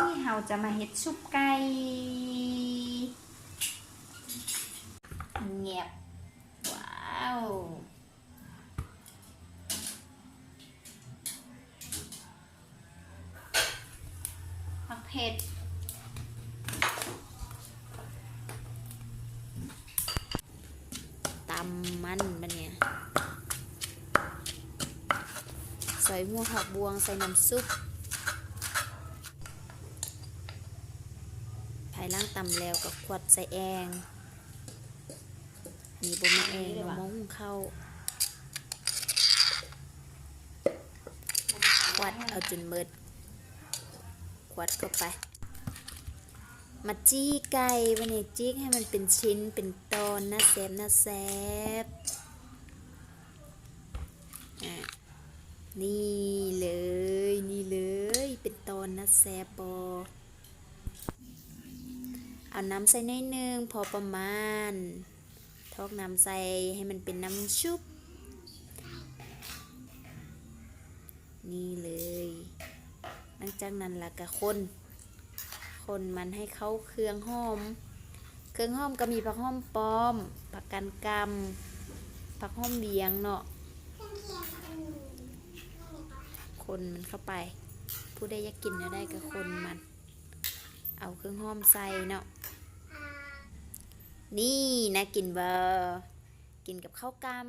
ນີ້ເຮົາຈະມາເຮັດຊຸບໄກ່ ແງບ ວ້າວ ຜັກເຜັດ ຕຳມັນບາດນີ້ ຊອຍຫົວຜັກບວງໃສ່ນ້ຳຊຸບ ພາຍຫຼັງຕຳແລ້ວກໍຂວັດໃສ່ແອ່ງ ນີ້ບໍ່ແມ່ນແອ່ງເນາະ ໝໍ້ຫຸງເຂົ້າ ຂວັດເອົາຈົນໝົດ ຂວັດເຂົ້າໄປ ມາຈີ່ໄກ່ບາດນີ້ ຈີກໃຫ້ມັນເປັນຊິ້ນເປັນຕອນ ໜ້າແຊບ ໜ້າແຊບ ອາ ນີ້ເລີຍ ນີ້ເລີຍ ເປັນຕອນ ໜ້າແຊບບໍ່? ເອົານ້ຳໃສ່ໜ້ອຍໜຶ່ງ ພໍປະມານ ຖອກນ້ຳໃສ່ໃຫ້ມັນເປັນນ້ຳຊຸບ ນີ້ເລີຍ ຫຼັງຈາກນັ້ນລະກະຄົນ ຄົນມັນໃຫ້ເຂົ້າເຄື່ອງຫອມ ເຄື່ອງຫອມກໍມີຜັກຫອມປ້ອມ ຜັກກາດກຳ ຜັກຫອມວຽງເນາະ ຄົນມັນເຂົ້າໄປ ຜູ້ໃດຢາກກິນແນວໃດກໍຄົນມັນ ເອົາເຄື່ອງຫອມໃສ່ເນາະ ນີ້ ໜ້າກິນບໍ່? ກິນກັບເຂົ້າກ່ຳ